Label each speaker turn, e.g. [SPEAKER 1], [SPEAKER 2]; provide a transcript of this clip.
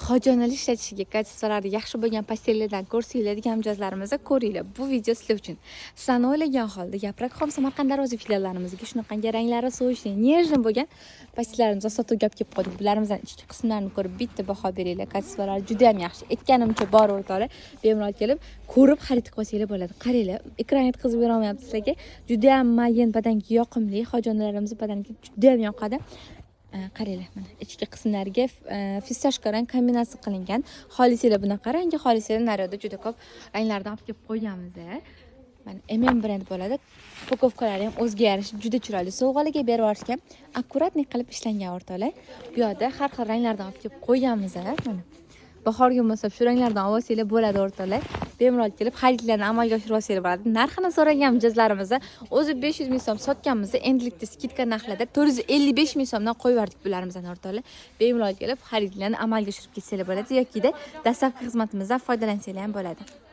[SPEAKER 1] Xojonali ishlatishiga качество lari yaxshi bo'lgan постель lardan ko'rsanglar degan mijozlarimizni ko'ringlar. Bu video sizlar uchun. Sizlarni o'ylagan holda Yaprak Home Samarqand Darvoza filiallarimizga shunaqangi ranglari сочный, нежный bo'lgan постель larimizni sotuvga olib kelib qo'ydik. Bularimizni ichki qismlarini ko'rib bitta baho beringlar. Качество lari juda ham yaxshi. Aytganimcha bor, o'rtoqlar. Bemalol kelib, ko'rib xarid qilib olsanglar bo'ladi. Qaranglar, ekran yetkazib bera olmayapti sizlarga. Juda ham mayin, badanga yoqimli, xojonlarimiz badanga juda ham yoqadi. Qaranglar, mana ichki qismlariga фисташка rang kombinatsiya qilingan. Xohlasanglar bunaqa rangga, xohlasanglar naryoqda juda ko'p ranglardan olib kelib qo'yganmiz. Mana MM brend bo'ladi. Упаковка lari ham o'ziga yarasha juda chiroyli. Sovg'alarga berib yuborishga аккуратный qilib ishlangan, o'rtoqlar. Bu yoqda har xil ranglardan olib kelib qo'yganmiz. Mana bahorga munosib shu ranglardan olib olsanglar bo'ladi, o'rtoqlar. Bemalol kelib xaridlarni amalga oshirib olsanglar bo'ladi. Narxini so'ragan mijozlarimizni o'zi 500 ming so'm sotganmiz, endilikda скидка narxlarda 455 ming so'mdan qo'yib yubordik bularimizni, o'rtoqlar. Bemalol kelib xaridlarni amalga oshirib ketsanglar bo'ladi yokida доставка xizmatimizdan foydalansanglar ham bo'ladi.